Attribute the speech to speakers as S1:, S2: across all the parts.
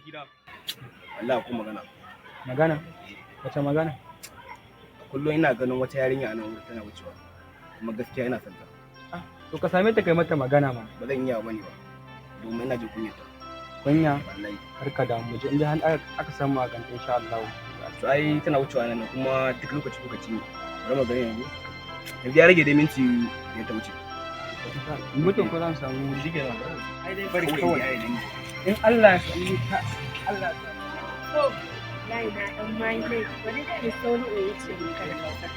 S1: Abokina. Allah ko magana.
S2: Magana? Wace magana?
S1: Kullum ina ganin wata yarinya a nan wurin tana wucewa. Kuma gaskiya ina son ta.
S2: To ka same ta kai mata magana mana.
S1: Ba zan iya bane ba. Domin ina jin kunyarta.
S2: Kunya?
S1: Wallahi.
S2: Kar ka damu, je in dai har aka samu a ganta insha Allah.
S1: To ai tana wucewa nan kuma duk lokaci lokaci ne. Bari mu gani yanzu. Yanzu ya rage dai minti ya ta wuce.
S2: Mutum ko zan samu
S1: Shi kenan.
S2: Ai dai bari kawai. In Allah ya sami ta Allah ya
S3: To, wallahi na ɗan ma yi laifi. Bari dai in sauri in wuce makaranta.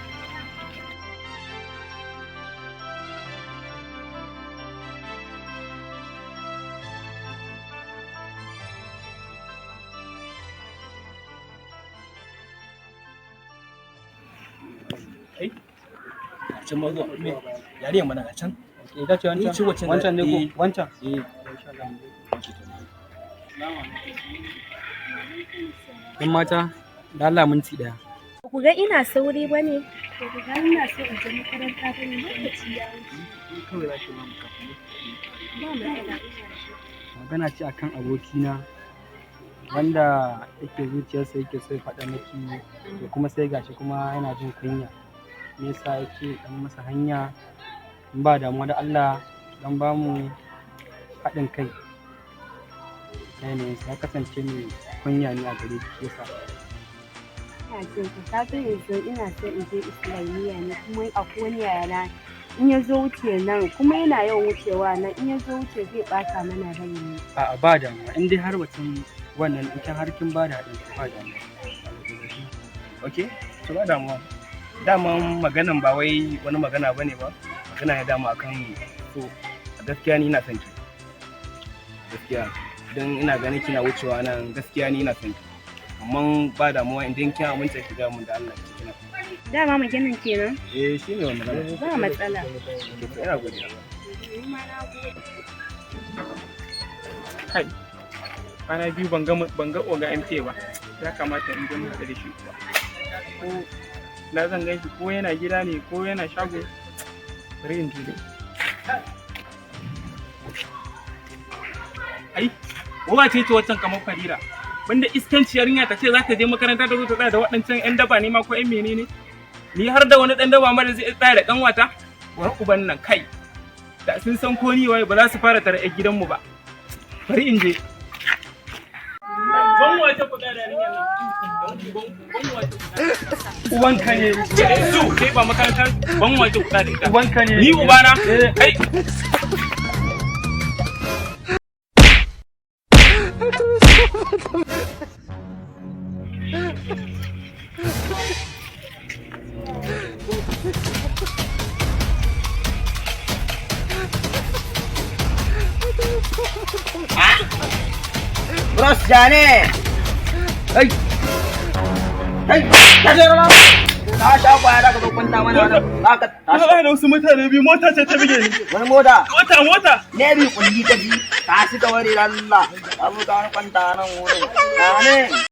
S1: Kai. Can ma zuwa. Yarinyar mana ga can.
S2: Ita ce wancan?
S1: Ni ce waccan da-
S2: Wancan ne ko?
S1: eh.
S2: Wancan?
S1: Eh.
S2: Yan mata, da Allah minti ɗaya.
S3: Ba ku ga ina sauri ba ne? Ba ku ga ina so in je makaranta ba ne? Lokaci ya wuce.
S2: Kawai za ki ba mu kafin.
S3: Ba matsala.
S2: Magana ce akan abokina wanda yake zuciyarsa yake so ya faɗa miki, to kuma sai gashi kuma yana jin kunya. Me yasa yake dan masa hanya? In ba damuwa da Allah dan ba mu haɗin kai. Yanayinsa ya kasance mai kunya ne a gare ki, shi yasa.
S3: Ina jin ka. Ka san yanzu ina so in je Islamiyya ne, kuma akwai wani yayana in ya zo wuce nan, kuma yana yawan wucewa nan, in ya zo wuce zai ɓata mana rai ne.
S2: A'a, ba damuwa, in dai har batun wannan in kin har kin ba da haɗin kai ba damuwa.
S1: Okay. To ba damuwa. Daman maganan ba wai wani magana bane ba. Magana ya dama akan so a gaskiya ni ina son ki. Gaskiya don ina ganin kina wucewa nan, gaskiya ni ina son ki. Amma ba damuwa idan kin aminta ki ga mun da Allah ki kina.
S3: Dama maganan kenan?
S1: Eh, shine wannan magana.
S3: Ba matsala.
S1: Okay, to ina godiya.
S3: Ni ma na gode.
S4: Kai, kwana biyu ban ga oga MK ba. Ya kamata in je mu haɗu da shi kuwa. Ko na zan gan shi, ko yana gida ne ko yana shago. Bari in je dai. Ai wace ce waccan kamar Fadila? Banda iskanci, yarinya ta ce za ta je makaranta, ta zo ta tsaya da waɗancan 'yan daba ne ma ko 'yan menene? Ni har da wani ɗan daba ma da zai tsaya da ƙanwata? Wani uban nan, kai, da sun san ko ni waye ba za su fara tare 'yan gidanmu ba. Bari in je. Ban wace ku da yarinyar nan. Ban wace ku.
S2: Ubanka ne.
S4: Su kai ba makaranta, ban wace ku da ita.
S2: Ubanka ne.
S4: Ni ubana?
S2: Eh.
S4: Kai.
S5: Bros Jane! Hey! Hey! Ka je rama! Ka sha kwaya da ka zo kwanta mana wannan. Za ka tashi.
S4: Na da wasu mutane biyu, mota ce ta bige ni.
S5: Wani mota.
S4: Mota, mota.
S5: Ne bi kulli ka ji. Tashi ka ware Allah. Ka zo ka wani kwanta nan wurin. Jane!